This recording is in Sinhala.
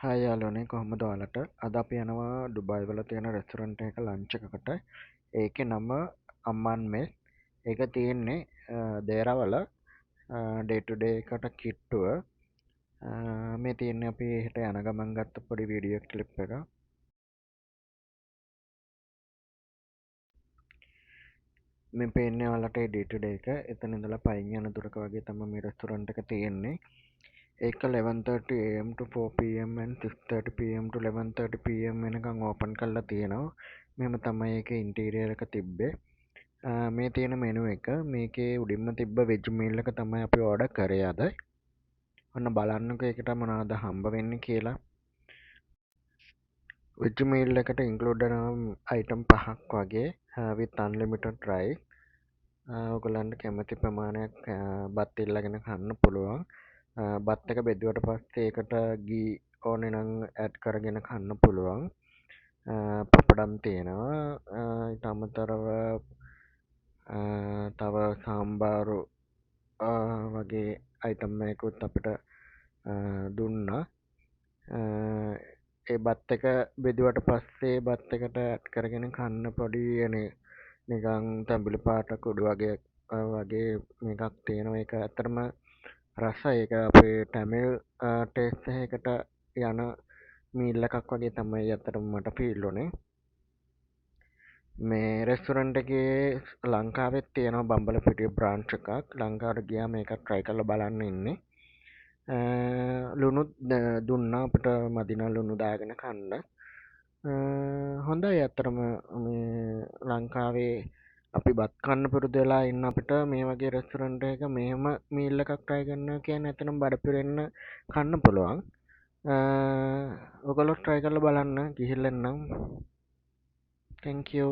හායි යාළුවනේ, කොහොමද ඔයාලට? අද අපි යනවා ඩුබායි වල තියෙන රෙස්ටොරන්ට් එකක ලන්ච් එකකට. ඒකේ නම අම්මාන් මෙස්. ඒක තියෙන්නේ දේරවල ඩේ ටු ඩේ එකට කිට්ටුව. මේ තියෙන්නේ අපි එහෙට යන ගමන් ගත්ත පොඩි වීඩියෝ ක්ලිප් එකක්. මේ පේන්නේ ඔයාලට ඒ ඩේ ටු ඩේ එක. එතන ඉඳලා පයින් යන දුරක වගේ තමයි මේ රෙස්ටොරන්ට් එක තියෙන්නේ. ඒක 11:30 a.m. to 4 p.m. and 6:30 p.m. to 11:30 p.m. වෙනකන් ඕපන් කරලා තියෙනවා. මෙහෙම තමයි ඒකේ ඉන්ටීරියර් එක තිබ්බේ. මේ තියෙන මෙනු එක මේකේ උඩින්ම තිබ්බ වෙජ් මීල් එක තමයි අපි ඕඩර් කරේ අද. ඔන්න බලන්නකෝ ඒකට මොනවද හම්බ වෙන්නේ කියලා. වෙජ් මීල් එකට ඉන්ක්ලූඩ් වෙනවා අයිටම් පහක් වගේ with unlimited rice. ඔයගොල්ලන්ට කැමති ප්‍රමාණයක් බත් ඉල්ලගෙන කන්න පුළුවන්. බත් එක බෙදුවට පස්සේ ඒකට ගී ඕනේ නම් ඇඩ් කරගෙන කන්න පුළුවන්. පපඩම් තියෙනවා. ඊට අමතරව තව සාම්බාරු වගේ අයිටම් එකකුත් අපිට දුන්නා. ඒ බත් එක බෙදුවට පස්සේ බත් එකට ඇඩ් කරගෙන කන්න පොඩි නිකන් තැඹිලි පාට කුඩු වගේ මේකක් තියෙනවා. ඒක ඇත්තටම රසයි. ඒක අපේ ටැමිල් ටේස්ට් එකකට යන මීල් එකක් වගේ තමයි ඇත්තටම මට ෆීල් වුනේ. මේ රෙස්ටොරන්ට් එකේ ලංකාවෙත් තියෙනවා බම්බලපිටිය බ්‍රාන්ච් එකක්. ලංකාවට ගියාම ඒකත් try කරලා බලන්න ඉන්නේ. ලුණුත් දුන්නා අපිට මදි නම් ලුණු දාගෙන කන්න. හොඳයි ඇත්තටම මේ ලංකාවේ අපි බත් කන්න පුරුදු වෙලා ඉන්න අපිට මේ වගේ රෙස්ටොරන්ට් එකක මෙහෙම මීල් එකක් try කරනවා කියන්නේ ඇත්තටම බඩ පිරෙන්න කන්න පුළුවන්. ඔයගොල්ලෝ try කරලා බලන්න ගිහිල්ලා එන්නම්. Thank you.